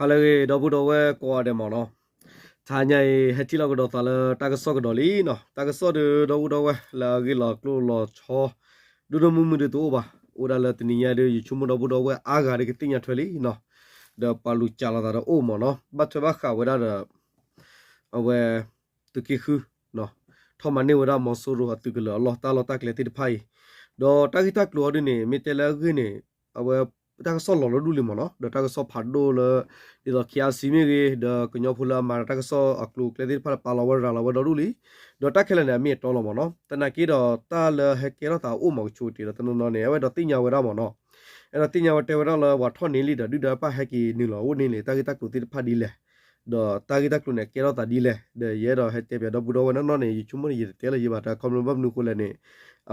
ဟါလၢအဂ့ၤ ဒီပုၢ်ဒီဝဲၢ်ကိးဂၤဒဲးမ့ၢ်နီၤ, တဟါညါအံၤ ဟဲထံၣ်လိာ်ကဒီးသးလၢတၢ်ကစီၣ်ကဒီးလံနီၤ, တၢ်ကစီၣ်ဒီး ဒီပုၢ်ဒီဝဲၢ်လၢအဂ့ၢ်လီၤကျိၣ်လီၤဆီ ဒိၣ်ဒိၣ်မုၢ်မုၢ်ဒီးတအိၣ်ဘၣ်, အိၣ်ဒၣ်လၢတနံၤညါဒီး ယဆိကမိၣ်ဒီပုၢ်ဒီဝဲၢ်အါဂၤဒီးကသ့ၣ်ညါထွဲလံနီၤ, ဒီးပာ်လူၤစးလီၤသးဒီးအိၣ်မ့ၢ်နီၤ, ဘၣ်ထွဲဘၣ်ဃးဝဲဒၣ်ဒီး အဝဲ သုးက့ဃု ထီၣ်မၤန့ၢ်ဝဲဒၣ်မီၤစိရိၤအသုးကလၢၤအလီၢ်တၢ်လီၢ်တၢ်ကျဲသ့ၣ်တဖၣ်အံၤ, ဒီးတၢ်ဂ့ၢ်တၢ်ကျိၤအီၤဒ်န့ၣ် မ့ၢ်တဲလၢအဂ့ၢ်န့ၣ် အဝဲ တၢ်ကစီၣ်လီၤလီၤဒူၣ်လံမ့ၢ်နီၤ, ဒီးတၢ်ကစီၣ်ဖးဒိၣ်လၢ ဒ်သိး ခ့အါစံမ့ၢ်ဂ့ၤ ဒီးကညီဖိလၢအမၤတၢ်ကစီၣ်အကျိၤအကျဲသ့ၣ်တဖၣ်လၢပာ်လီၤဝဲရၤလီၤဝဲဒီဒူၣ်လံ, ဒီးတၢ်ခဲလၢာ်န့ၣ် အမ့ၢ်အတီလီၤမ့ၢ်နီၤ, သနာ်က့ဒီးတၢ်လၢဟဲကဲထီၣ်သးအိၣ်မးကဆိးကတ့ၢ်ဒီး တနီၤနီၤန့ၣ် အဝဲဒိးသ့ၣ်ညါဝဲဒၣ်မ့ၢ်နီၤ, အဲၣ်ဒိးသ့ၣ်ညါဝဲတဲဝဲဒၣ်လၢပှၤထီၣ်န့ၢ်လံဒီး ဒုၣ်ဒါပၣ်ဟဲက့ၤနုာ်လီၤအိၣ်န့ၢ်လံ တၢ်ဂ့ၢ်တၢ်ကျိၤသ့ၣ်တဖၣ်ဒ်လဲၣ်, ဒီးတၢ်ဂ့ၢ်တၢ်ကျိၤန့ၣ် ကဲထီၣ်သးဒ်လဲၣ်, ဒီးယအဲၣ်ဒိးဟဲတဲပၠးဒီပုၢ်ဒီဝဲၢ်နီၢ်နီၢ်န့ၣ် ယဆိကမိၣ်န့ၣ် ယတတဲလၢၤဘၣ် တၢ်ခီဖျိဘၣ်မနုၤအဃိလဲၣ်န့ၣ်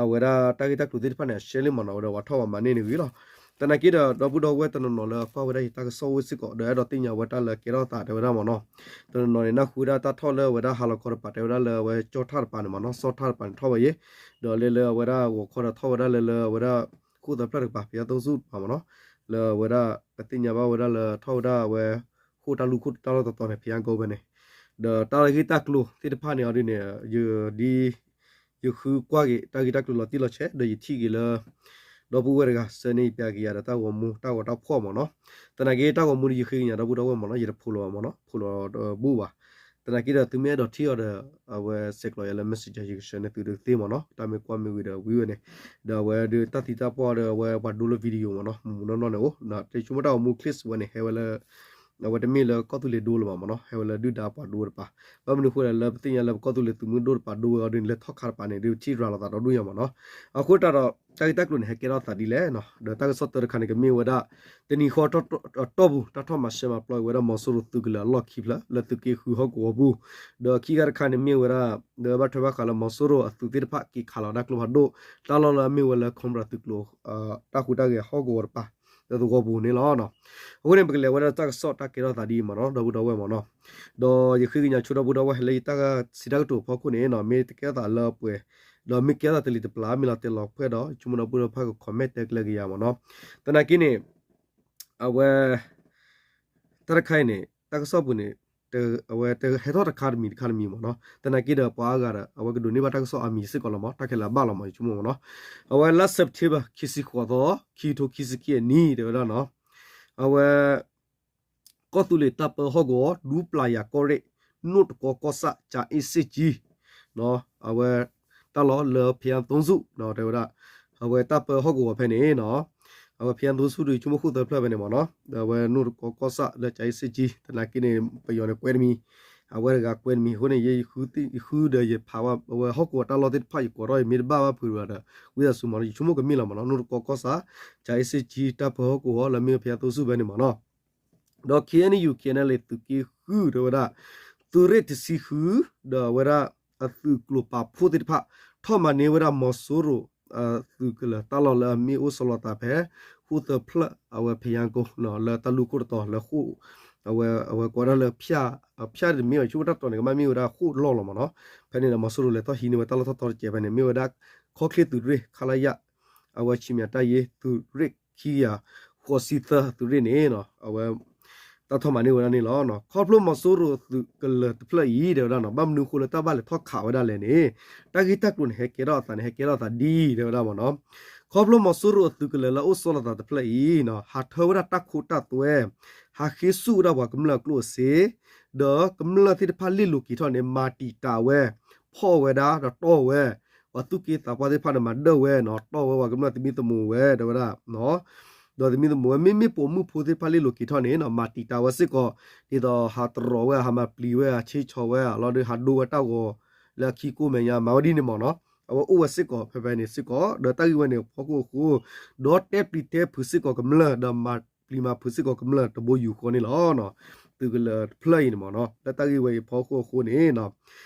အဝဲဒၣ်တၢ်ဂ့ၢ်တၢ်ကျိၤသ့ၣ်တဖၣ်န့ၣ် အရှဲလံမ့ၢ်နီၤ, ဝဲဒီးပှၤထီၣ်ပှၤမၤန့ၢ်န့ၣ်ဂ့ၤလီၤ, သနာ်က့ဒီး ဒီပုၢ်ဒီဝဲၢ်တနီၤနီၤလၢကွၢ်ဝဲဒၣ်ယတၢ်ကစီၣ်အိၣ်စ့ၢ်ကီး ဒီးအဲၣ်ဒိးသ့ၣ်ညါဝဲတၢ်လၢကဲထီၣ်သးတဲဝဲဒၣ်မ့ၢ်နီၤ, တနီၤနီၤန့ၣ် နၢ်ဟူဝဲဒၣ်တၢ်ထီၣ်လၢအဝဲဒၣ်ဟါလီၤခီတပၤတဲဝဲဒၣ်လၢအဝဲကၠီၣ်ထၣ်တပၤန့ၣ်မ့ၢ်နီၤ, စီၣ်ထၣ်တပၤန့ၣ်ထီၣ်ဝဲယဲ, ဒီးလၢလၢအဝဲဒၣ်ဂီၤခီဒီးထီၣ်ဝဲဒၣ်လၢလၢအဝဲဒၣ် ဃိၣ်သၢဖျၢၣ်တကပၤ ဖယါသိဆူၣ်တပၤမ့ၢ်နီၤ, လၢအဝဲဒၣ်ကသ့ၣ်ညါဘၣ်ဝဲဒၣ်လၢထီၣ်ဝဲဒၣ်အဝဲ ဃိၣ်တၢ်လူၢ်ခိၣ်တၢ်လီၢ်တတီၤန့ၣ် ဖယါကီၢ်ဖဲန့ၣ်, ဒီးတၢ်ဂ့ၢ်တၢ်ကျိၤသ့ၣ်တဖၣ်န့ၣ်အီၤဒ်န့ၣ် ယဒ် ယဃုကွၢ်က့ၤတၢ်ဂ့ၢ်တၢ်ကျိၤလီၤတံၢ်လီၤဆဲး ဒီးယထံၣ်က့ၤလၢ ဒီပုၢ်ဝဲၢ်တဂၤ ဆၢန့ၢ်ယပျးက့ၤယၤဒီးတၢ်ဂီၤမူတၢ်ဂီၤတၢ်ဖှီၣ်မ့ၢ်နီၤ, သနာ်က့တၢ်ဂီၤမူဒီးယဃ့ကညးဒီပုၢ်ဒီဝဲၢ်မ့ၢ်နီၤ, ယတဖိးလီၤဘၣ်မ့ၢ်နီၤ, ဖိးလီၤတဘူၣ်ဘၣ်, သနာ်က့ဒီးသုမ့ၢ်အဲၣ်ဒိးထံၣ်အီၤဒီး အဝဲဆဲးကျိးယၤလၢ messenger ယကဆှၢန့ၢ်သုဒုးသ့မ့ၢ်နီၤ, တၢ်မ့ၢ်ကွၢ်မ့ၢ်ဝံၤဒီးဝံၤဝဲန့ၣ်, ဒီးအဝဲဒုးတၢ်သံတၢ်ပှၢ်ဒီးအဝဲပှၤဒိလၢ video မ့ၢ်နီၤ, မုၢ်မုၢ်နီၢ်နီၢ်န့ၣ်အိၣ်, တဆိကမိၣ်တၢ်ဂီၤမူ clips ဝဲန့ၣ် ဟဲဝဲလၢ အဝဲတမ့ၢ်လၢကီၢ်သူလ့ၤဒိလၢၤဘၣ်မ့ၢ်နီၤ, ဟဲဝဲလၢဒုၣ်ဒါပှၤဒိတပၤ, ဘၣ်မနုၤအဃိလဲၣ်လၢပသ့ၣ်ညါလၢပကီၢ်သူလ့ၤသုးမုၢ်ဒိၣ်တပၤဒိဝဲအီၤဒ်န့ၣ် လၢထီၣ်ခါတပၤန့ၣ် ဒုးထံၣ်ရၤလီၤသးဒီဒူၣ်ညါမ့ၢ်နီၤ, အဃိတၢ်ဒီး တၢ်ဂ့ၢ်တၢ်ကျိၤန့ၣ် ဟဲကဲထီၣ်သးဒ်လဲၣ်နီၤ, ဒီးတၢ်ကစီၣ်တၢတခါန့ၣ် ကမ့ၢ်ဝဲဒၣ် တနံၤဃီအတီၢ်ပူၤ တၢ်ထီၣ်မၤရှဲမၤပျီဝဲဒၣ်မီၤစိရိၤသုးကလၢၤအလီၢ်ခံဖျၢၣ် လၢသုးက့ဃုဟီၣ်ကဝီၤပူၤ, ဒီးခံခါတခါန့ၣ်မ့ၢ်ဝဲဒၣ် ဒီးဘၣ်ထွဲဘၣ်ဃးလၢမီၤစိရိၤအသုးသ့ၣ်တဖၣ်က့ၤခးလီၤတၢ်ကျိဖးဒိၣ် တၢ်လီၢ်လၢအမ့ၢ်ဝဲလၢ Cobra သုးကျိၤ တၢ်ဟူးတၢ်ဂဲၤဟီၣ်ကဝီၤတပၤ လၢသဝီပူၤန့ၣ်လီၤ. အဃိန့ၣ် ပကလဲၤဝဲဒၣ်တၢ်ကစီၣ်တၢ်ကဲထီၣ်သးဒ်အံၤမ့ၢ်နီၤ ဒီပုၢ်ဒီဝဲၢ်မ့ၢ်နီၤ, ဒီးယဃ့ကညးဆိဒီပုၢ်ဒီဝဲၢ် လၢယတၢ်စံးတၢ်ကတိၤအဖီခိၣ်န့ၣ်နီၤ မ့ၢ်တကဲထီၣ်သးလၢအပှဲၤ ဒီးမ့ၢ်ကဲထီၣ်သးတလံၤတပျၢ် မ့ၢ်လီၤတဲာ်လီၤဖှဲၣ်ဒီး ယဆိကမိၣ်ဒီပုၢ်ဒီဝဲၢ်က comment တဲကျဲက့ၤယၤမ့ၢ်နီၤ, သနာ်က့န့ၣ် အဝဲ တၢ်တခါအံၤန့ၣ် တၢ်ကစီၣ်ပူၤန့ၣ် အဝဲတဟဲထီၣ်တခါတမံၤတခါတမံၤမ့ၢ်နီၤ, သနာ်က့ဒီးပှၤအါဂၤဒီး အဝဲကဒိးန့ၢ်ဘၣ်တၢ်ကစီၣ်အါမံၤစ့ၢ်ကီးလီၤမ့ၢ် တၢ်ခဲလၢာ်အဘၣ်လီၤမ့ၢ် ယဆိကမိၣ်မ့ၢ်နီၤ, အဝဲလါ September ခံဆံဃိးသီ ခံကထိခံဆံခံအနံၣ် တဲဝဲဒၣ်နီၤ, အဝဲ ကီၢ်သူလ့ၤတၢ်ပၢဟီၣ်ကဝီၤ ဒူပျၢ်ယၤကီၢ်ရ့ၣ် နိၣ်တကီကီၢ်ဆၣ် ကၠၤအ့စ့ၣ်ကၠံ အဝဲ တၢ်လီၢ်လၢဖယါသိဆူၣ် တဲဝဲဒၣ် အဝဲတၢ်ပၢဟီၣ်ကဝီၤဖဲန့ၣ်နီၤ, အဝဲဖယါသိဆူၣ်ဒီး ယဆိကမိၣ်ဃိၣ်သၢဖျၢၣ်ဖဲန့ၣ်မ့ၢ်နီၤ, ဒီးအဝဲနိၣ်တကီကီၢ်ဆၣ်လၢကၠၤအ့စ့ၣ်ကၠံ သနာ်က့န့ၣ် ပယီၤန့ၣ်ကွဲတမံၤ, အဝဲတဂၤကွဲတမံၤ အဃိန့ၣ် ယဃုဒီးယဖးဘၣ် အဝဲဟီၣ်ကဝီၤတၢ်လီၢ်သ့ၣ်တဖၣ် ယကိးထီၣ်ယမ့ၢ်တဘၣ်ဘၣ်ဖုးဘၣ်ဒီး ဝံသးစူၤမ့ၢ်နီၤ ယဆိကမိၣ်ကမ့ၢ်လီၤမ့ၢ်နီၤ, နိၣ်တကီကီၢ်ဆၣ် ကၠၤအ့စ့ၣ်ကၠံ တၢ်ပၢဟီၣ်ကဝီၤလၢမ့ၢ်ဖယါသိဆူၣ်ဖဲန့ၣ်မ့ၢ်နီၤ ဒီး KNU KNLA သုးက့ဃု တဲဝဲဒၣ် သုးရ့ၣ်တဆံဃု ဒီးအဝဲဒၣ်အသုးကျိၤပာ်ဖှိၣ်သ့ၣ်တဖၣ် ထီၣ်မၤန့ၢ်ဝဲဒၣ်မီၤစိရိၤ သုးကလၢၤတၢ်လီၢ်လၢအမ့ၢ်အိၣ်ဆီလီၤသးဖဲ ဃိၣ်သၢဖျၢၣ် အဝဲဖယါကိ လၢတၢ်လူၢ်ခိၣ်တတီၤလၢဃိၣ် အဝဲ အဝဲကိးဒၣ်လၢ ဖၠၣ်တမ့ၢ်ဘၣ် ဆိကတၢ်တီၤန့ၣ် ကမ့ၢ်ဝဲဒၣ်ဃိၣ်လီၢ်လီၤမ့ၢ်နီၤ, ဖဲန့ၣ်ဒီးမီၤစိရိၤလဲၤထီၣ်ဟံးန့ၢ်ဝဲတၢ်လီၢ်ထီၣ်ထီတစဲးဖဲန့ၣ် မ့ၢ်ဝဲဒၣ် ခီချ့သုးရ့ၣ် ခလရ အဝဲဆံမံၤတၢ်ယ့ သုးရ့ၣ်ခံကယၤဃိးဆံသၢသုးရ့ၣ်န့ၣ် အဝဲ တၢ်ထီၣ်မၤန့ၢ်ဝဲဒၣ်န့ၣ်လီၤ. ခီဖျိမီၤစိရိၤသုးကလၢၤတဖျၢၣ်အံၤ တဲဝဲဒၣ်နီၤ ဘၣ်မနုၤအဃိလၢတၢ်ဘၣ်လဲၤထီၣ်ခးဝဲဒၣ်လဲၣ်န့ၣ် တၢ်ဂ့ၢ်တၢ်ကျိၤန့ၣ် ဟဲကဲထီၣ်အသးန့ၣ် ဟဲကဲထီၣ်အသးဒ် တဲဝဲဒၣ်မ့ၢ်နီၤ, ခီဖျိမီၤစိရိၤအသုးကလၢၤလၢအအိၣ်ဆီလီၤသးတဖျၢၣ်အံၤ ဟးထၢဝဲဒၣ်တၢ်ခိတၢ်သွဲ ဟးဃ့ဆူၣ်ဝဲဒၣ်ပှၤကမျၢၢ်အကျိၣ်အစ့ ဒီးကမျၢၢ်သ့ၣ်တဖၣ်လ့ၣ်လိၤက့ၤထီၣ်န့ၣ် မၤတံာ်တာ်ဝဲ ဖီၣ်ဝဲဒၣ်ဒီးတီၢ်ဝဲ ပှၤသူၣ်က့သးပှၢ်သ့ၣ်တဖၣ်န့ၣ် မၤဒၢၣ်ဝဲနီၤ တီၢ်ဝဲပှၤကမျၢၢ်သမံသမိးဝဲ တဲဝဲဒၣ် ဒီးသမံသမိးဝဲ မ့မ့ၢ်ပိာ်မုၣ်ဖိသ့ၣ်တဖၣ်လ့ၣ်လိၤက့ၤထီၣ်န့ၣ်နီၤ မၤတံာ်တာ်ဝဲစ့ၢ်ကီး ဒ်သိးဟးတရီၤဝဲ ဟးမၤပျံၤဝဲ ဟးဆ့ဆီဝဲ လီၤဒီးဟးဒိဝဲတၢ်ဂီၤ လၢအခံကိးမဲာ်ညါ မၤဝဲဒ်န့ၣ်မ့ၢ်နီၤ အဝဲအိၣ်ဝဲစ့ၢ်ကီးဖဲဖဲန့ၣ်စ့ၢ်ကီး ဒီးတၢ်ဂ့ၢ်ဝဲန့ၣ် ဖီခိၣ်အဃိ ဒီးတဲပျံၤတဲဖုးစ့ၢ်ကီးကမျၢၢ် ဒီးမၤပျံၤမၤဖုးစ့ၢ်ကီးကမျၢၢ်တဘိယူၢ်ဃီန့ၣ်လီၤ. သုးကလၢၤတဖျၢၣ်အံၤန့ၣ်မ့ၢ်နီၤ လၢတၢ်ဂ့ၢ်ဝဲအံၤဖီခိၣ်အဃိန့ၣ် ဒ်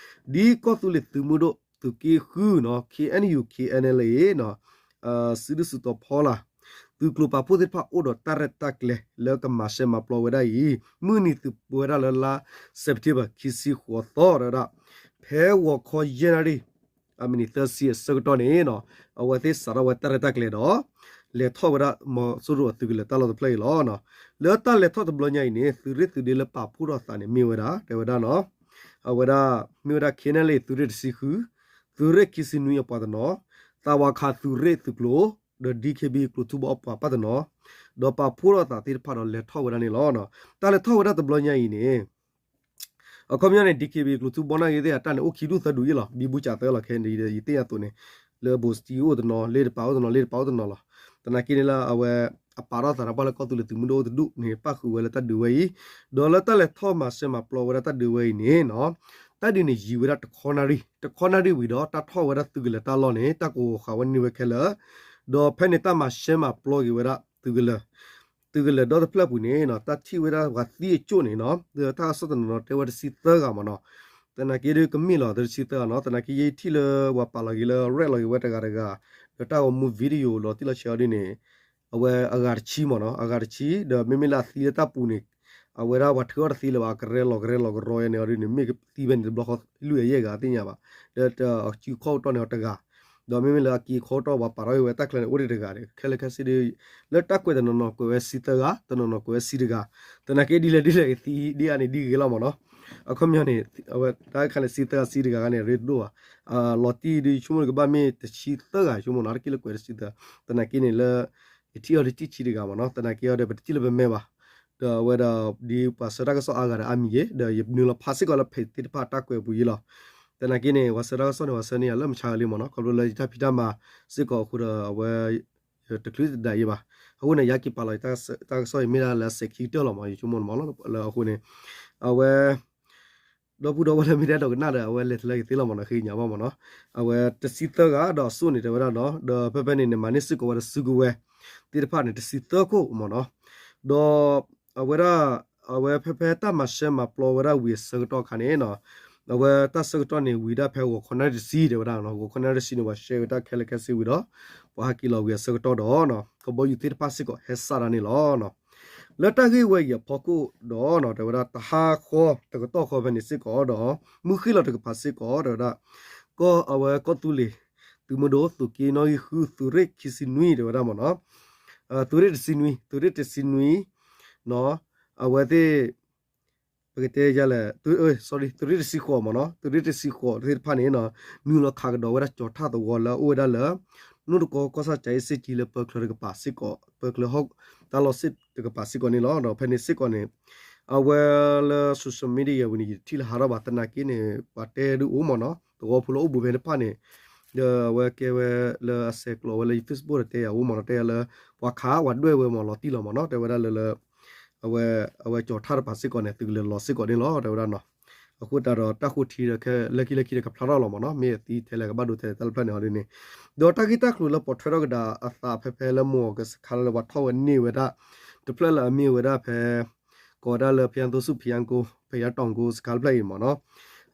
ကီၢ်သူလ့ၤသုးမုၢ်ဒိၣ်သုးက့ဃုနီၤ KNU KNLA နီၤ စုဒုၣ်စုတီၤဖီလာ် သုးကျိၤပာ်ဖှိၣ်သ့ၣ်တဖၣ်အိၣ်ဒီးတၢ်ရဲၣ်တၢ်ကျဲၤလၢကမၤရှဲမၤပျီဝဲဒၣ်အံၤ မုၢ်နံၤသုးပှဲၤဝဲဒၣ်လၢလါ September ခံဆံဃိးသီ တဲဝဲဒၣ် ဖဲဂီၤခီယဲၢ်နၣ်ရံၣ် အမံးနံးသၢဆံအဆၢကတီၢ်န့ၣ်နီၤ အဝဲသ့ၣ်စးထီၣ်ဝဲတၢ်ရဲၣ်တၢ်ကျဲၤဒီး လဲၤထီၣ်ဝဲဒၣ်မီၤစိရိၤအသုးကလၢၤတၢ်လီၢ်တဖျၢၣ်အံၤလီၤ. လၢတၢ်လဲၤထီၣ်တဘျီညါအံၤန့ၣ် သုးရ့ၣ်သုးဒ့လၢပာ်ဖှိၣ်ထီၣ်သးန့ၣ် မ့ၢ်ဝဲဒၣ် တဲဝဲဒၣ်နီၤ, အဝဲဒၣ် မ့ၢ်ဝဲဒၣ် KNLA သုးရ့ၣ်တဆံဃု, သုးရ့ၣ်ခံဆံနွံအပှၤတနီၤ, သးဝါခးသုးရ့ၣ်သုးကျိၤ, ဒီး DKBA ကျိၤထူဘီအပှၤပၢ်တနီၤ, ဒီးပာ်ဖှိၣ်ထီၣ်သးသ့ၣ်တဖၣ်ဒီးလဲၤထီၣ်ဝဲဒၣ်န့ၣ်လီၤ. တၢ်လဲၤထီၣ်ဝဲဒၣ်တဘျီညါအံၤန့ၣ် အခီပညီန့ၣ် DKBA ကျိၤထူဘီနာ်က့သ့ၣ်အတၢ်န့ၣ် အိၣ်ခံဒူၣ်သၢဒူၣ်အံၤလီၤ. ဘံဘူကၠးသၢလီၤ ခဲအံၤယသ့ၣ်ညါအသိးန့ၣ်, လၢဘိၣ်စတံအိၣ်တနီၤ, လ့တပာ်အိၣ်တနီၤ, လ့တပာ်အိၣ်တနီၤလီၤ. သနာ်က့န့ၣ်လၢအဝဲ အပာ်ထီၣ်သးဒီးပှၤလၢကီၢ်သူလ့ၤသုးမုၢ်ဒိၣ်အိၣ်တဒူၣ်န့ၣ် ပၣ်ဃုာ်ဝဲလၢတၢ်ဒုးဝဲအံၤ, ဒီးလၢတၢ်လဲၤထီၣ်မၤစဲမၤပျီဝဲဒၣ်တၢ်ဒုးဝဲအံၤန့ၣ်နီၤ, တၢ်ဒုးန့ၣ်ယံာ်ဝဲဒၣ်တခီနၣ်ရံၣ်, တခီနၣ်ရံၣ်ဝံၤဒီး တၢ်ထီၣ်ဝဲဒၣ်သုးကလၢၤတၢ်လီၢ်န့ၣ် တၢ်ကဝီၤဃာ်ဝဲန့ၢ်ဝဲခဲလၢာ်, ဒီးဖဲန့ၣ်တၢ်မၤစဲမၤပျီက့ၤဝဲဒၣ်သုးကလၢၤ သုးကလၢၤဒီတဖျၢၣ်ပူၤန့ၣ်နီၤ, တၢ်ထံၣ်ဝဲဒၣ်ပှၤသံအကၠိၣ်န့ၣ်နီၤ, ဒီးတၢ်ကစီၣ်တနီၤနီၤတဲဝဲတဆံသၢဂၤမ့ၢ်နီၤ, သနာ်က့ဒုးကမ့ၢ်လီၤ တဆံသၢဂၤနီၤ, သနာ်က့ယထံၣ်လၢပှၤပာ်လီၤက့ၤလၢ ရဲၣ်လီၤက့ၤဝဲတဂၤတဂၤ, ဒီးတၢ်ဂီၤမူ video လီၤတံၢ်လီၤဆဲးအီၤဒ်န့ၣ်, အဝဲအဂၤတဆံမ့ၢ်နီၤ, အဂၤတဆံ, ဒီးမ့မ့ၢ်လၢအသံလၢတၢ်ပူၤန့ၣ်, အဝဲဒၣ်ပှၤထုးအီၣ်တသ့လၢၤဘၣ်, ကရဲလီၤကရဲလီၤကရီယဲန့ၣ်အီၤဒ်န့ၣ် မ့ၢ်ကသံဖဲန့ၣ်တဘျီဃီလွံၢ်အယဲၢ်ဂၤသ့ၣ်ညါဘၣ်, ဒီးအစုခီၣ်အိၣ်တီၢ်န့ၣ်အီၤတဂၤ ဒီးမ့မ့ၢ်လၢအက့အခီအိၣ်တီၢ်ပှၤပာ်ထီၣ်က့ၤဝဲတၢ်ချၢန့ၣ် အိၣ်ဒံးတဂၤဒီး ခဲလၢာ်ခဲဆ့ဒ် လၢတၢ်ကွဲးတနီၤနီၤကွဲးဝဲဆံသၢဂၤ, တနီၤနီၤကွဲးဝဲဆံတဂၤ, သနာ်က့ဒ်လဲၣ်ဒ်လဲၣ်ကသံဒ်အါန့ၣ်ဒ်ဂ့ၤလီၤမ့ၢ်နီၤ, အခီပညီန့ၣ်, အဝဲတၢ်ခါန့ၣ် ဆံသၢဂၤဆံတဂၤဂၤန့ၣ် ရ့ဒိၣ်ဘၣ်, လီၤတံၢ်ဒ်ဆိကမိၣ်ကဘၣ်မ့ၢ်တဆံသၢဂၤဆိကမိၣ်နီၤ, တၢ်က့လၢကွဲးတဆံသၢ, သနာ်က့န့ၣ်လၢ ယထံၣ်အီၤဒ်တံၢ်ဆံတဂၤမ့ၢ်နီၤ, သနာ်က့အီၤဒီးပတထံၣ်လၢပမဲာ်ဘၣ်, ဒီးအဝဲဒၣ်ဒ်ပှၤဆှၢတၢ်ကစီၣ်အါဂၤဒီးအါမံၤယဲ, ဒီးယနုာ်လီၤဖးစ့ၢ်ကီးလၢ page သ့ၣ်တဖၣ်တၢ်ကွဲးပူၤယဲလီၤ, သနာ်က့န့ၣ် ပှၤဆှၢတၢ်ကစီၣ်န့ၣ် ပှၤဆှၢန့ၢ်ယၤလၢမုၢ်ဆါလံမ့ၢ်နီၤ, ခီဖျိလၢယတၢ်ဖံးတၢ်မၤစ့ၢ်ကီးအဃိဒီးအဝဲ တချုးတဒၣ်အံၤဘၣ်, အဃိန့ၣ် ယဟဲက့ၤပာ်လီၤယတၢ်ကစီၣ်အံၤမ့ၢ်ဒၣ်လၢအစဲးခံကတၢၢ်လီၤမ့ၢ် ယဆိကမိၣ်န့ၣ်မ့ၢ်နီၤ, လၢအဃိန့ၣ်, အဝဲ ဒီပုၢ်ဒီဝဲၢ်လၢမ့ၢ်ဒၣ်ဒိကနၣ်ဒီး အဝဲလဲၤတလၢကသ့လီၤမ့ၢ်နီၤ, ဃ့ကညးဘၣ်မ့ၢ်နီၤ, အဝဲတဆံသၢဂၤဒီးအစိၣ်န့ၣ် တဲဝဲဒၣ်နီၤ, ဒီးဖဲဖဲန့ၣ်န့ၣ် မၤန့ၢ်စ့ၢ်ကီးဝဲဒီးစုကဝဲၤသ့ၣ်တဖၣ်န့ၣ် တဆံသၢခိၣ်မ့ၢ်နီၤ, ဒီး အဝဲဒၣ် အဝဲဖဲဖဲတၢ်မၤစဲမၤပျီဝဲဒၣ်ဝံၤအဆၢကတီၢ်အခါန့ၣ်နီၤ, အဝဲတၢ်ဆၢကတီၢ်န့ၣ်ဝံၤဒၣ်ဖဲဂီၤခီနၣ်ရံၣ်တဆံ တဲဝဲဒၣ်နီၤ, ဂီၤခီနၣ်ရံၣ်တဆံန့ၣ် ပှၤရှဲဝဲတၢ်ခဲလၢာ်ခဲဆ့ဝံၤဒီး ပှၤဟဲက့ၤလီၤဝံၤအဆၢကတီၢ်ဒီး ကဘီယူၤသ့ၣ်တဖၣ်စ့ၢ်ကီးဟဲစးဒၣ်န့ၣ်လီၤ. လၢတၢ်ဂ့ၢ်ဝဲအံၤအဖီခိၣ်ဒီးနီၤ တဲဝဲဒၣ် တဟါဃီတကတီၢ်ဃီဖဲန့ၣ်စ့ၢ်ကီးဒီး မုၢ်ဃ့ၢ်လီၤတကပၤစ့ၢ်ကီး တဲဝဲဒၣ် ကီၢ်အဝဲကီၢ်သူလ့ၤ သုးမုၢ်ဒိၣ် သုးက့နီၣ်ဂံၢ်ဃု သုးရ့ၣ်ခံဆံနွံ တဲဝဲဒၣ်မ့ၢ်နီၤ, သုးရ့ၣ်တဆံနွံ သုးရ့ၣ်တဆံနွံ နီၤ အဝဲသ့ၣ် ပကတဲယလဲၣ် သုးရ့ၣ်တဆံဃိးမ့ၢ်နီၤ သုးရ့ၣ်တဆံဃိးသ့ၣ်တဖၣ်န့ၣ်နီၤ နုာ်လီၤခးကဒီးဝဲဒၣ်ကၠီၤထၣ်သဝီလၢအအိၣ်ဝဲဒၣ်လၢ နိၣ်တကီကီၢ်ဆၣ်ကၠၤအ့ၣ်စ့ၣ်ကၠံလၢပၢၤချၢတကပၤစ့ၢ်ကီး ပၢၤချၢဟီၣ်တၢ်လီၢ်စ့ၣ်တကပၤစ့ၢ်ကီးန့ၣ်လီၤ. ဒီးဖဲန့ၣ်စ့ၢ်ကီးန့ၣ် အဝဲလၢ social media ဝံၤန့ၣ် ယတထံၣ်လၢဟးထီၣ်ဘၣ် သနာ်က့န့ၣ် ပှၤတဲဒုးအိၣ်မ့ၢ်နီၤ သဝီဖိလၢအိၣ်ဘူးဖဲတဖၣ်န့ၣ် ဒီးအဝဲကဲဝဲလၢအဆဲးကျိးဝဲလၢယ Facebook ဒီးတဲယၤအိၣ်မ့ၢ်နီၤ တဲယၤလၢ ပှၤခးပှၤဒွဲၣ်ဝဲမ့ၢ်လီၤတံၢ်လီၤမ့ၢ်နီၤ တဲဝဲဒၣ်လၢလၢ အဝဲ အဝဲကၠီၤထၣ်တပၤစ့ၢ်ကီးန့ၣ် သုးကလၢၤလီၤစ့ၢ်ကီးန့ၣ်လီၤ တဲဝဲဒၣ်နီၤ. အဃိသတးဒီးတၢ်ဃိထံဒီးခဲလၢာ်ခံလၢာ်ခံဒီး ကဖျါထီၣ်လီၤမ့ၢ်နီၤ မ့ၢ်အသံထဲလဲၣ်ကဘၣ်ဒိထဲလဲၣ်တၢ်လၢဖျၢၣ်န့ၣ်အီၤဒ်န့ၣ် ဒီးတၢ်ဂ့ၢ်တၢ်ကျိၤလၢပိာ်ထွဲထီၣ်ကဒါအသးဖဲဖဲလၢမိၢ်ကစခါလၢပှၤထီၣ်ဝဲန့ၢ်ဝဲဒၣ် တဖျၢၣ်လၢအမ့ၢ်ဝဲဒၣ်ဖဲ ကိးဝဲဒၣ်လၢ ဖယါသိဆူၣ် ဖယါကိ ဖယါတီၤကိစခါတဖျၢၣ်အံၤမ့ၢ်နီၤ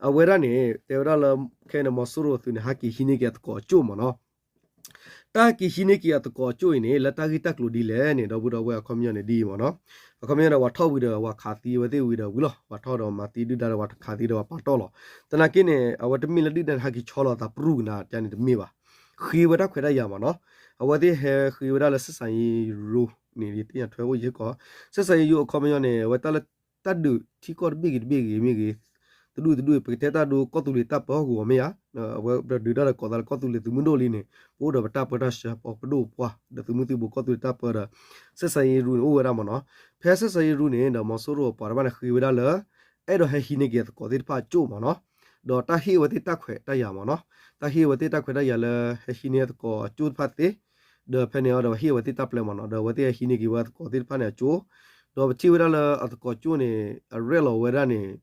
အဝဲဒၣ်န့ၣ် တဲဝဲဒၣ်လၢ ခဲအံၤန့ၣ် မီၤစိရိၤအသုးန့ၣ် ဟဲက့ၤဟံးန့ၢ်က့ၤအသကိးအကၠိၣ်မ့ၢ်နီၤ တၢ်က့ၤဟံးန့ၢ်က့ၤအသကိးအကၠိၣ်အံၤန့ၣ် လၢတၢ်ဂ့ၢ်တၢ်ကျိၤဒ်လဲၣ်န့ၣ် ဒီပုၢ်ဒီဝဲၢ်အခီပညီန့ၣ်ဒ်အံၤမ့ၢ်နီၤ အခီပညီဒီး ပှၤထီၣ်ဝံၤဒီး ပှၤခးသံဝဲသ့ၣ်ဝံၤဒီးဝံၤလီၤ ပှၤထီၣ်ဒီးမၤသံဒုၣ်ဒါဒီးပှၤခးသံဒီးပှၤပာ်တီၢ်လီၤ သနာ်က့န့ၣ် အဝဲတမ့ၢ်လၢဒုၣ်ဒါန့ၣ် ဟဲက့ၤဆီလီၤအသးပြူၢ်ကနၤတၢ်န့ၣ်တမ့ၢ်ဘၣ် ဃ့ဝဲတၢ်ခွဲးတၢ်ယာ်မ့ၢ်နီၤ အဝဲသ့ၣ်ဟဲဃ့ဝဲဒၣ်လၢ ဆက်ဆံရေးရုံး န့ၣ် ယသ့ၣ်ညါထွဲအိၣ်ယဲၢ်ကီး ဆက်ဆံရေးရုံး အခီပညီန့ၣ် အဝဲတၢ်လၢ တၢ်ဒုးထံကီၢ်တဘ့ၣ်ဂ့ၤတဘ့ၣ်ဂ့ၤမ့ၢ်ဂ့ၤ တဒူၣ်တဒူၣ် ပကတဲတၢ်ဒုးကီၢ်သူလ့ၤတၢ်ပၢဟီၣ်ကဝီၤမ့ၢ်ဧါ အဝဲဒုးတၢ်ဒီးကိးသးလၢကီၢ်သူလ့ၤသုးမုၢ်ဒိၣ်လံန့ၣ် ပအိၣ်ဒီးပတၢ်ပၢတၢ်ဆှၢ ပှၤပဒိၣ်ပပှၢ် ဒီးသုးမုၢ်သံၣ်ဘိကီၢ်သူလ့ၤတၢ်ပၢဒီး ဆက်ဆံရေးရုံး န့ၣ် အိၣ်ဝဲဒၣ်မ့ၢ်နီၤ ဖဲ ဆက်ဆံရေးရုံး န့ၣ် ဒီးမီၤစိရိၤပှၤတဖၣ်န့ၣ်ဃ့ဝဲဒၣ်လၢ အဲၣ်ဒိးဟဲဟံးန့ၢ်က့ၤအသကိးသ့ၣ်တဖၣ်အကၠိၣ်မ့ၢ်နီၤ ဒီးတၢ်ဟ့ၣ်အဝဲသ့ၣ်တၢ်ခွဲးတၢ်ယာ်မ့ၢ်နီၤ တၢ်ဟ့ၣ်အဝဲသ့ၣ်တၢ်ခွဲးတၢ်ယာ်လၢ ဟဲဟံးန့ၢ်အသကိးအကၠိၣ်တဖၣ်သ့ ဒီးဖဲန့ၣ်အီၤဒီးဟ့ၣ်အဝဲသ့ၣ်တၢ်ပျဲမ့ၢ်နီၤ ဒီးအဝဲသ့ၣ်ဟဲဟံးန့ၢ်က့ၤဝဲအသကိးသ့ၣ်တဖၣ်န့ၣ်အကၠိၣ် ဒီးပထံၣ်ဝဲဒၣ်လၢအသကိးကၠိၣ်န့ၣ် အရဲၣ်လီၤဝဲဒၣ်န့ၣ်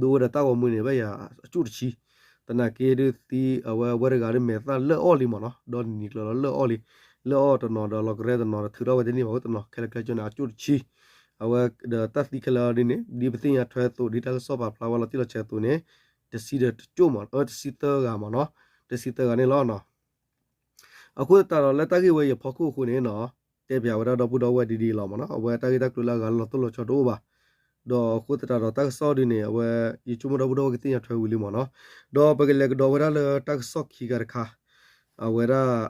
ဒိဝဲဒီးတၢ်ဂီၤမူန့ၣ် ဘၣ်ယၤအကၠိၣ်တဆံ သနာ်က့ဒုးသံအဝဲဝဲတဂၤဒုးမဲာ်သၣ်လၢအီၣ်လံမ့ၢ်နီၤ ဒီးနံၤကျၢၤလီၤလၢအီၣ်လံ လၢအီၣ်တနီၤဒီးလီၤကရဲတနီၤဒီးထုးထီၣ်ဝဲတန့ၢ်ဘၣ်အဃိတနီၤ ခဲလၢာ်ခဲဆ့န့ၣ် အကၠိၣ်တဆံ အဝဲဒီးတၢ်သံခဲလၢာ်ဒ်န့ၣ် ဒ်ပသ့ၣ်ညါထွဲအသိး ဒ်တၢ်ကစီၣ်ပာ်ဖျါဝဲလီၤတံၢ်လီၤဆဲးအသိးန့ၣ် တဆံဒီးတကၠိၣ်မ့ၢ် တဆံသၢဂၤမ့ၢ်နီၤ တဆံသၢဂၤန့ၣ်လီၤနီၤ အဃိသတးဒီးလၢတၢ်ဂ့ၢ်ဝဲအံၤအဖီခိၣ်အဃိန့ၣ်နီၤ တဲပျးဝဲဒၣ်ဒီပုၢ်ဒီဝဲၢ်ဒ်ဒ်အံၤလီၤမ့ၢ်နီၤ အဝဲတၢ်ဂ့ၢ်တၢ်ကျိၤလၢအဂၤလၢလီၤတိၢ်လီၤဆီတအိၣ်ဘၣ် ဒီးအဃိသတးဒီးတၢ်ကစီၣ်ဒ်န့ၣ် အဝဲ ယဆိကမိၣ်ဒီပုၢ်ဒီဝဲၢ်ကသ့ၣ်ညါထွဲဝံၤလံမ့ၢ်နီၤ ဒီးပကလဲၤကဒီးဝဲဒၣ်လၢတၢ်ကစီၣ်ခံဂၤတခါ အဝဲဒၣ်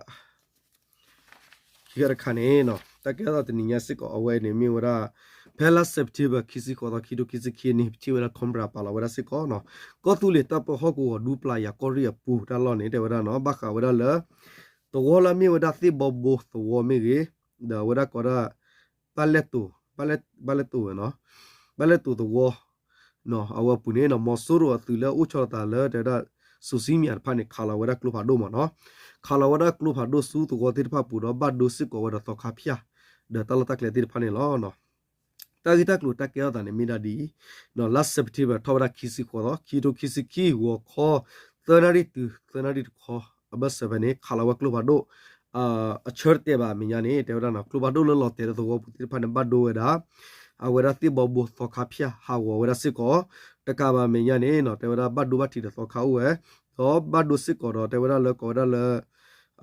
ခံခါတခါန့ၣ် တၢ်ကဲထီၣ်သးတနံၤညါစ့ၢ်ကီး အဝဲန့ၣ်မ့ၢ်ဝဲဒၣ် ဖဲလါစဲးပထ့ဘၢၣ် ခံဆံဃိးသီ ခံထိခံဆံခံနံၣ် ပထံၣ်ဝဲဒၣ် Cobra ပာ်လီၤဝဲဒၣ်စ့ၢ်ကီးနီၤ, ကီၢ်သူလ့ၤတၢ်ပၢဟီၣ်ကဝီၤဒူပျၢ်ယၤ ကီၢ်ရ့ၣ်အပူၤတၢ်လီၢ်န့ၣ် တဲဝဲဒၣ်နီၤ ဘၣ်ဃးဝဲဒၣ်လၢ သဝီလၢအမ့ၢ်ဝဲဒၣ်သ့ၣ်ဘီဘိသဝီမ့ၢ်ဂ့ၤ, ဒီးအဝဲဒၣ်ကိးဒၣ် ဘၣ်လဲၣ်တိၤ, ဘၣ်လဲၣ်တိၤဝဲနီၤ, ဘၣ်လဲၣ်တိၤသဝီ အဝဲအပူၤန့ၣ်နီၤ မီၤစိရိၤအသုးလၢအအိၣ်ဆီလီၤသးလၢ တဲဝဲဒၣ် စူၤစံမံၤတဖၣ်န့ၣ် ခးလီၤဝဲဒၣ်ကျိဖးဒိၣ်မ့ၢ်နီၤ, ခးလီၤဝဲဒၣ်ကျိဖးဒိၣ်ဆူသဝီသ့ၣ်တဖၣ်ပူၤဒီး ဘၣ်ဒိစ့ၢ်ကီးဝဲဒီးသီခါဖၠၣ် ဒီးတၢ်လီၢ်တၢ်ကျဲသ့ၣ်တဖၣ်န့ၣ်လီၤ. တၢ်ဂ့ၢ်တၢ်ကျိၤတၢ်ကဲထီၣ်သးန့ၣ်မ့ၢ်ဒၣ်ဒ်အံၤ, လါစဲးပထ့ဘၢၣ်ထီၣ်ဝဲဒၣ်ခံဆံဃိးသီ ခံထိခံဆံခံ ဂီၤခီ သၢနၣ်ရံၣ်တုၤ သၢနၣ်ရံၣ်တခီ အဘၢၣ်စၢၤဖဲန့ၣ် ခးလီၤဝဲကျိဖးဒိၣ် အဆၢတတဲာ်ဘၣ်အမဲာ်ညါန့ၣ် တဲဝဲဒၣ်နီၤ ကျိဖးဒိၣ်လၢလီၤတဲာ်လၢသဝီပူၤသ့ၣ်တဖၣ်န့ၣ် ဘၣ်ဒိဝဲဒၣ် အဝဲဒၣ်သ့ၣ်ဘီဘိသီခါဖၠၣ်ဟးဂီၤဝဲဒၣ်စ့ၢ်ကီး, တကးဘၣ်အမဲာ်ညါန့ၣ်နီၤ တဲဝဲဒၣ်ဘၣ်ဒိဘၣ်ထံးဒီးသီခါအိၣ်ဝဲ, ဒီးဘၣ်ဒိစ့ၢ်ကီးဒီးတဲဝဲဒၣ်လၢကိးဝဲဒၣ်လၢ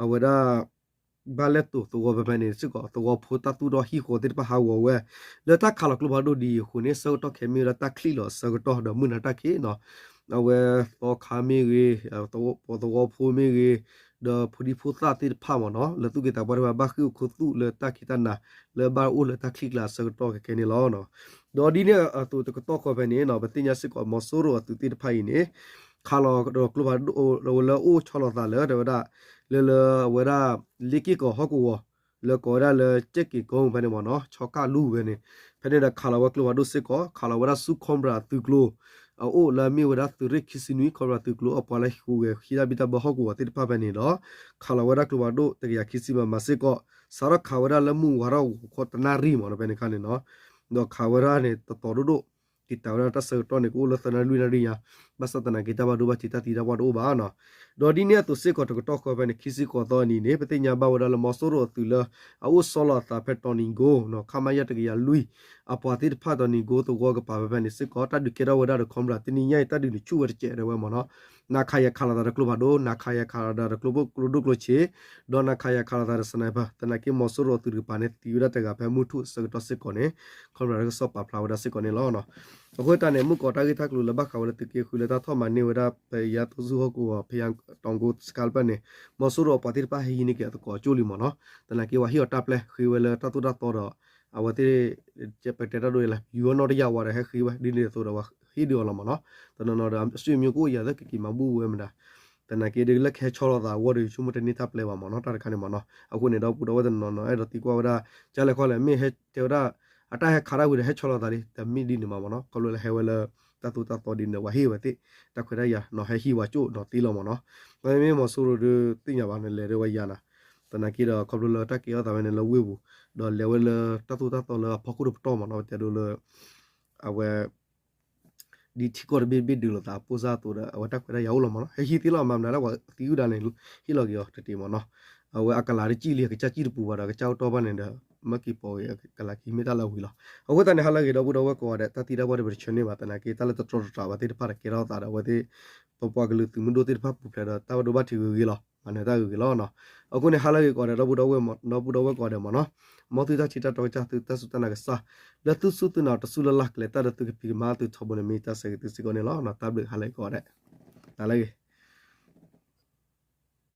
အဝဲဒၣ် ဘၣ်လဲၣ်တိၤသဝီဖဲဖဲန့ၣ်စ့ၢ်ကီး သဝီဖိတၢ်သူၣ်ထီၣ်ဟံၣ်ဃီသ့ၣ်တဖၣ်ဟးဂီၤဝဲ, လၢတၢ်ခးလီၤကျိဖးဒိၣ်ဒ်အံၤအဃိန့ၣ် ဆၢကတီၢ်ခဲအံၤမ့ၢ်ဝဲဒၣ်တၢ်ချံၣ်လီၤအဆၢကတီၢ်ဒီးမုၢ်နၤတၢ်ခံးနီၤ, အဝဲသီခါမ့ၢ်ဂ့ၤ, ပှၤသဝီဖိမ့ၢ်ဂ့ၤ, ဒီးဖိဒံဖိသၣ်သ့ၣ်တဖၣ်မ့ၢ်နီၤ လၢသူၣ်က့သးပှၢ်တဖၣ်ဘၣ်ဃ့ၢ်အိၣ်ခူသူၣ်လၢတၢ်ခံးတၢ်နၤ လၢဘၣ်အိၣ်လၢတၢ်ချံၣ်ကျါအဆၢကတီၢ်ခဲခဲန့ၣ်လီၤ. ဒီးဒ်န့ၣ်အသိးတကတီၢ်ဃီဖဲန့ၣ်နီၤ ပသ့ၣ်ညါစ့ၢ်ကီး မီၤစိရိၤအသုးသ့ၣ်တဖၣ်အံၤန့ၣ် ခးလီၤဒီးကျိဖးဒိၣ်လၢအိၣ်ဆီလီၤသးလၢ တဲဝဲဒၣ် လၢလၢအဝဲဒၣ် လ့က့ၢ်ကီၤဟီၣ်ကဝီၤ လၢကိးဝဲဒၣ်လၢ ကဲၣ်က့ၤကိဖဲန့ၣ်မ့ၢ်နီၤ ဆီကၣ်လူဖဲန့ၣ်, ဖဲန့ၣ်ဒီးခးလီၤဝဲကျိဖးဒိၣ်စ့ၢ်ကီး ခးလီၤဝဲဒၣ်ဆူ Cobra အသုးကျိၤ အအိၣ်လၢအမ့ၢ်ဝဲဒၣ်သုးရ့ၣ်ခံဆံနွံ Cobra သုးကျိၤအပှၤလၢဟံးဃုာ်ဂဲၤဟံးတၢ်ဘံၣ်တၢ်ဘၢဟီၣ်ကဝီၤသ့ၣ်တဖၣ်ဖဲန့ၣ်ဒီး ခးလီၤဝဲဒၣ်ကျိဖးဒိၣ်တကယၤခံဆံ မမ စ့ၢ်ကီး, စးထီၣ်ခးဝဲဒၣ်လၢမုၢ်ဝါထီၣ်ဂီၤခီတနၣ်ရံၣ်မ့ၢ်နီၤ ဖဲန့ၣ်အခါန့ၣ်နီၤ, ဒီးခးဝဲဒၣ်န့ၣ် တတီၤဒိၣ်ဒိၣ် တံာ်တာ်ဝဲဒၣ်တၢ်ဆၢကတီၢ်န့ၣ် ကအိၣ်လၢသၢနၣ်ရံၣ်လွံၢ်နၣ်ရံၣ်ညါ, ဘၣ်ဆၣ်သနာ်က့တၢ်ဘၣ်ဒိဘၣ်ထံးတၢ်သံတၢ်ပှၢ်တအိၣ်ဘၣ်နီၤ. ဒီးဒ်န့ၣ်အသိးစ့ၢ်ကီးတကတီၢ်ဃီဖဲန့ၣ် ခံဆံဃိးသီအနံၤန့ၣ် ပသ့ၣ်ညါဘၣ်ဝဲဒၣ်လၢမီၤစိရိၤအသုးလၢ အအိၣ်ဆီလီၤအသးဖဲတီနံၤကိနီၤ ခမရ တကယၤလွံၢ် အပှၤသ့ၣ်တဖၣ်တီနံၤကိသဝီကပၤဖဲဖဲန့ၣ်စ့ၢ်ကီး တၢ်ဒုးကဲထီၣ်ဝဲဒၣ်ဒီး Cobra တနံၤညါအံၤ တၢ်ဒုးန့ၣ်ဆူၣ်ဝဲတစဲးဒၣ်ဝဲမ့ၢ်နီၤ, နၤခးယၤခးလီၤသးဒီးကျိဖးဒိၣ် နၤခးယၤခးလီၤသးဒီးကျိဒိၣ်ကျိဆံး ဒီးနၤခးယၤခးလီၤသးဒီး sniper သနာ်က့မီၤစိရိၤအသုးတကပၤန့ၣ် သံဝဲဒၣ်တဂၤဖဲမုၢ်ထူၣ်အဆၢကတီၢ်စ့ၢ်ကီးန့ၣ် Cobra ကစီၣ်ပာ်ဖျါဝဲဒၣ်စ့ၢ်ကီးန့ၣ်လီၤ. အဃိသတးန့ၣ် မုၢ်ကီးတၢ်ဂ့ၢ်တၢ်ကျိၤလၢဘၣ်ဃးဝဲလၢသုးက့ဃုလၢတၢ်ထီၣ်မၤန့ၢ်ဝဲဒၣ် ဖဲယါသိဆူဟီၣ်ကဝီၤ ဖဲယါတီၤကိစခါတဖၣ်န့ၣ် မီၤစိရိၤအပှၤသ့ၣ်တဖၣ်ဟဲဟံးန့ၢ်က့ၤအသကိးကၠိလံမ့ၢ်နီၤ, သနာ်က့ပှၤဟ့ၣ်အီၤတၢ်ပျဲ ဃ့ဝဲလၢတၢ်သိၣ်တၢ်သီဒီး အဝဲသ့ၣ် ပတဲတၢ်ဒိၣ်ယဲလၢ ယူၤအီၣ်နီၣ်တယၢ်ဝါဒီးဟဲဃ့ဝဲ ဒ်န့ၣ်အသိးဒီးပှၤဟ့ၣ်ဒုးအီၤလီၤမ့ၢ်နီၤ, တနီၤနီၤဒီး အဆွေမျိုးကအိၣ်ယၤသ့ၣ် ကက့ၤမၤဘူၣ်ဝဲမတၤ သနာ်က့ဒ်လၢကဟဲဆီလီၤသးအဂီၢ်ဒီး ယဆိကမိၣ်တန့ၢ်တၢ်ပျဲဘၣ်မ့ၢ်နီၤ တၢ်တခါန့ၣ်မ့ၢ်နီၤ, အဃိန့ၣ်ဒီပုၢ်ဒီဝဲၢ်တနီၤနီၤ အဲၣ်ဒိးသံကွၢ်ဝဲဒၣ် ကၢလဲၤခီလဲၤ မ့ၢ်ဟဲတဲဝဲဒၣ် အတၢ်ဟဲခးတၢ်ဝံၤဒီးဟဲဆီလီၤသးလံ တမ့ၢ်ဒ်န့ၣ်မ့ၢ်နီၤ, ခီဖျိလၢဟဲဝဲလၢ တၢ်သိၣ်တၢ်သီဒ်န့ၣ် ပှၤဟ့ၣ်ဝဲသ့ၣ် တၢ်ခွဲးတၢ်ယာ်နီၤ ဟဲဟံးဝဲကၠိနီၤသ့လီၤမ့ၢ်နီၤ, မ့မ့ၢ်မီၤစိရိၤဒီးသ့ၣ်ညါဘၣ်န့ၣ် လဲၤဒီးဝဲယၤနၤ, သနာ်က့ဒီးခီဖျိလၢတၢ်ကဲထီၣ်သးဝဲန့ၣ်လၢဝ့ၢ်ပူၤ, ဒီးလဲၤဝဲလၢတၢ်သိၣ်တၢ်သီလၢအဖီခိၣ်တပတီၢ်မ့ၢ်နီၤ ပတဲဒိလၢ အဝဲ ဒ်ထံကီၢ်တဘ့ၣ်တဘ့ၣ်ဒုးလိာ်သးအပိၢ်စၢ်အသိးဒီး အဝဲတၢ်ခွဲးတၢ်ယာ်အိၣ်လီၤမ့ၢ်နီၤ, ဟဲဟံးသ့လီၤ မၤမနုၤလၢပှၤသံဝံၤဒၣ်န့ၣ် ဟ့ၣ်လီၤက့ၤအီၤတတ့ၢ်မ့ၢ်နီၤ, အဝဲအကလၤတကံၣ်လံ အကစၢ်ကံၣ်တပူၤဘၣ်ဒီး အကစၢ်အိၣ်တီၢ်ဘၣ်န့ၣ်ဒီး မ့ၢ်က့ၤပိာ်ဂ့ၤ အကလၤက့ၤမ့ၢ်တၢ်လၢအဝံၤလီၤ. အဃိသတးန့ၣ် ဟါလၢအဂ့ၤဒီပုၢ်ဒီဝဲၢ်ကိးဂၤဒဲး တၢ်သံတၢ်ပှၢ်ဒီးပတဆၢန့ၢ်ဘၣ် သနာ်က့ တၢ်လၢတတြီတတြီဘၣ်သ့ၣ်တဖၣ်ဒီးကဲထီၣ်သးဒီးအဝဲသ့ၣ် ပပှၤကလုာ်သုးမုၢ်ဒိၣ်သ့ၣ်တဖၣ်ပူၤဖျဲးဒီးတၢ်ဘၣ်ဒိဘၣ်ထံးဂ့ၤဂ့ၤလီၤ မၤနၢၤတၢ်ဂ့ၤဂ့ၤလီၤနီၤ. အဃိန့ၣ် ဟါလၢအဂ့ၤကိးဂၤဒဲး ဒီပုၢ်ဒီဝဲၢ် ဒီပုၢ်ဒီဝဲၢ်ကိးဂၤဒဲးမ့ၢ်နီၤ, မ်သုတၢ်ထံၣ်တၢ်တီကစၢ်သုတၢ်စူၢ်တၢ်နာ်ကစၢ် လၢသုစူၢ်သုနာ်တစူၢ်လၢ်လၢ် ကလဲၤတၢ်ဒီးသုကဖံးကမၤသုထီဘိန့ၣ် မ့ၢ်တၢ်ဆၢဂ့ၤသုစ့ၢ်ကီးန့ၣ်လီၤ. တၢ်ဘျုးဟါလၢအဂ့ၤကိးဂၤဒဲး တၢ်လၢအဂ့ၤ